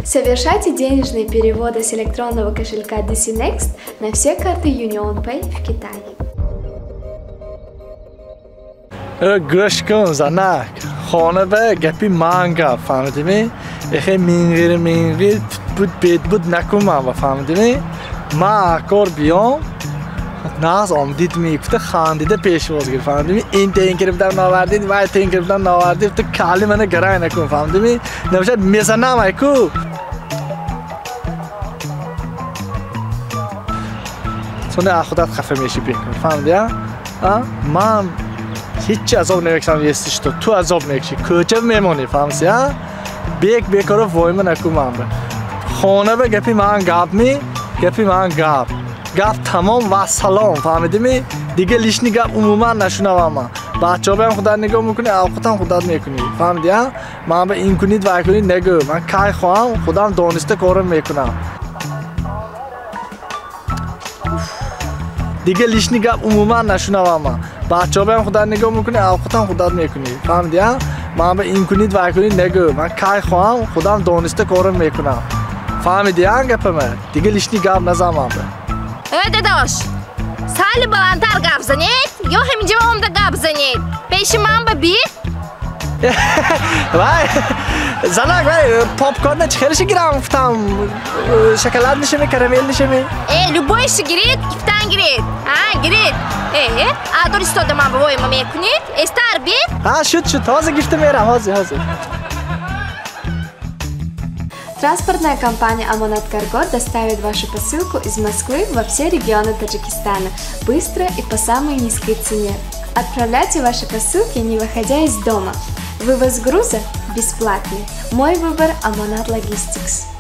Совершайте денежные переводы с электронного кошелька DC Next на все карты UnionPay в Китае. Гӯш кун, занак, хона ба гапи ман гап, фаҳмидӣ? Эхе минғир минғир буд бедбуд накун ман ба, фаҳмидӣ? Ман акор биём, нағз омдид мегуфта хандида пешвоз гирифт, фаҳмидӣ? Ин тенкирибдан навардид, вай тенкирибдан навардид, ту кали мана гарай накун, фаҳмидӣ? Набошад мезанам ай ку. Сони худат хафа меши бекун, фаҳмидӣ? Ман ҳеҷ азоб намекашам, если что, ту азоб мекашӣ, кӯча мемонӣ, фаҳмидӣ? Бек бекоро войма накун ман ба. Хона ба гапи ман гап ми, гапи ман гап. Гап тамом ва салом, фаҳмидӣ? Дига лишний гап умуман нашунавам ман. Бачаҳоям худат нигоҳ мекунӣ, авқотам худат мекунӣ, фаҳмидӣ? Ман ба ин кунид вай кунид нагӯ. Ман кай хоҳам, худам дониста корам мекунам. Дига лишний гап умуман нашунавам ман. Бачаҳоям худат нигоҳ мекунӣ, авқотам худат мекунӣ, фаҳмидӣ? Ман ба ин кунид вай кунид нагӯ. Ман кай хоҳам, худам дониста корам мекунам. Фаҳмидӣ гапама? Дига лишний гап назан ман ба. Э, дадош, сали баландтар гап занед ё ҳаминҷо омда гап занед? Пеши ман ба би? Вай, занак, вай, попкорна чӣ хелиши гирам гуфтам? Шоколад нишами, карамел нишами? Э, любойши гиред, гифтан гиред. А, гиред. Э, адор истода ман ба войма мекунед? Эстар бед? Ҳа, шуд, шуд, ҳозир гифта мерам, ҳозир, ҳозир. Транспортная компания «Амонат Карго» доставит вашу посылку из Москвы во все регионы Таджикистана быстро и по самой низкой цене. Отправляйте ваши посылки, не выходя из дома. Вывоз груза бесплатный. Мой выбор – «Амонат Логистикс».